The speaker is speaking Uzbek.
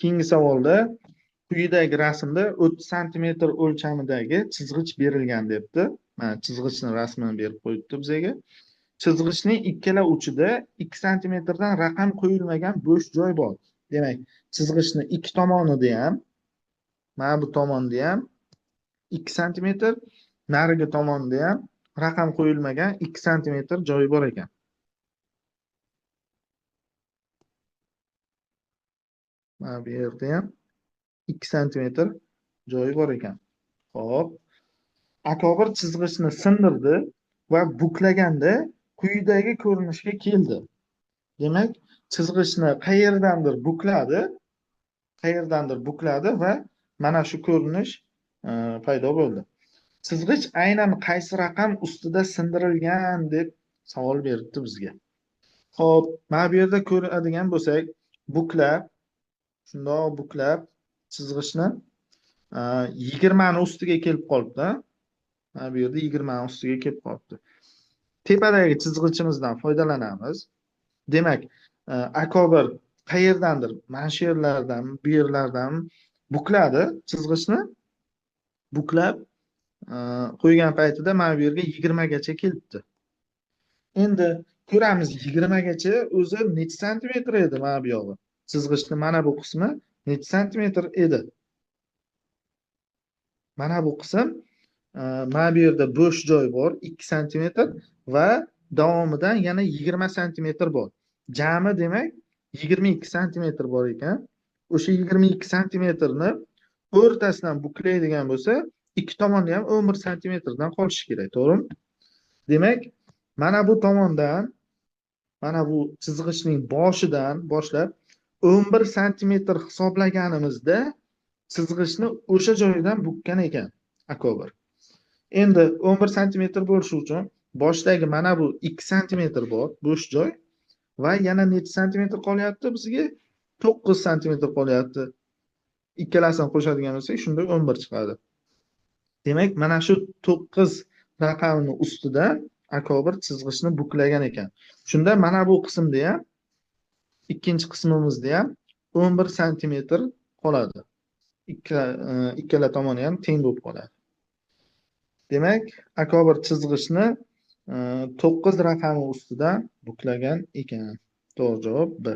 Keyingi savolda quyidagi rasmda 30 santimetr o'lchamidagi chizg'ich berilgan debdi. Mana chizg'ichning rasmini berib qo'yibdi bizga. Chizg'ichning ikkala uchida 2 santimetrdan raqam qo'yilmagan bo'sh joy bor. Demak, chizg'ichning ikki tomonida ham, mana bu tomonda ham 2 santimetr, narigi tomonda ham raqam qo'yilmagan 2 santimetr joyi bor ekan. Mana bu yerda ham 2 santimetr joyi bor ekan. Xo'p. Akobir chizg'ichni sindirdi va buklaganda quyidagi ko'rinishga keldi. Demak, chizg'ichni qayerdandir bukladi, qayerdandir bukladi va mana shu ko'rinish paydo bo'ldi. Chizg'ich aynan qaysi raqam ustida sindirilgan deb savol beribdi bizga. Xo'p, mana bu yerda ko'radigan bo'lsak, buklab, shundoq buklab chizg'ichni 20 ni ustiga kelib qolibdi. Mana bu yerda 20 ni ustiga kelib qolibdi. Tepadagi chizg'ichimizdan foydalanamiz. Demak, akobir qayerdandir, mana shu yerlardan, bu yerlardan bukladi chizg'ichni. Buklab qo'ygan paytida mana bu yerga 20 gacha kelibdi. Endi ko'ramiz 20 gacha o'zi necha santimetr edi mana bu yog'i. Chizg'ichni mana bu qismi necha santimetr edi? Mana bu qism, mana bu yerda bo'sh joy bor 2 santimetr va davomidan yana 20 santimetr bor. Jami demak 22 santimetr bor ekan. O'sha 22 santimetrni o'rtasidan buklaydigan bo'lsa, ikki tomonda ham 11 santimetrdan qolishi kerak, to'g'rimi? Demak, mana bu tomondan, mana bu chizg'ichning boshidan boshlab 11 santimetr hisoblaganimizda chizg'ichni o'sha joyidan bukkan ekan akobir. Endi 11 santimetr bo'lishi uchun boshdagi mana bu 2 santimetr bor bo'sh joy va yana necha santimetr qolyapti bizga? 9 santimetr qolyapti. Ikkalasini qo'shadigan bo'lsak, shunda 11 chiqadi. Demak, mana shu 9 raqamini ustidan akobir chizg'ichni buklagan ekan. Shunda mana bu qismda ham, ikkinchi qismimizda ham 11 santimetr qoladi. Ikkala tomoni ham teng bo'lib qoladi. Demak, akobir chizg'ichni 9 raqami ustidan buklagan ekan. To'g'ri javob B.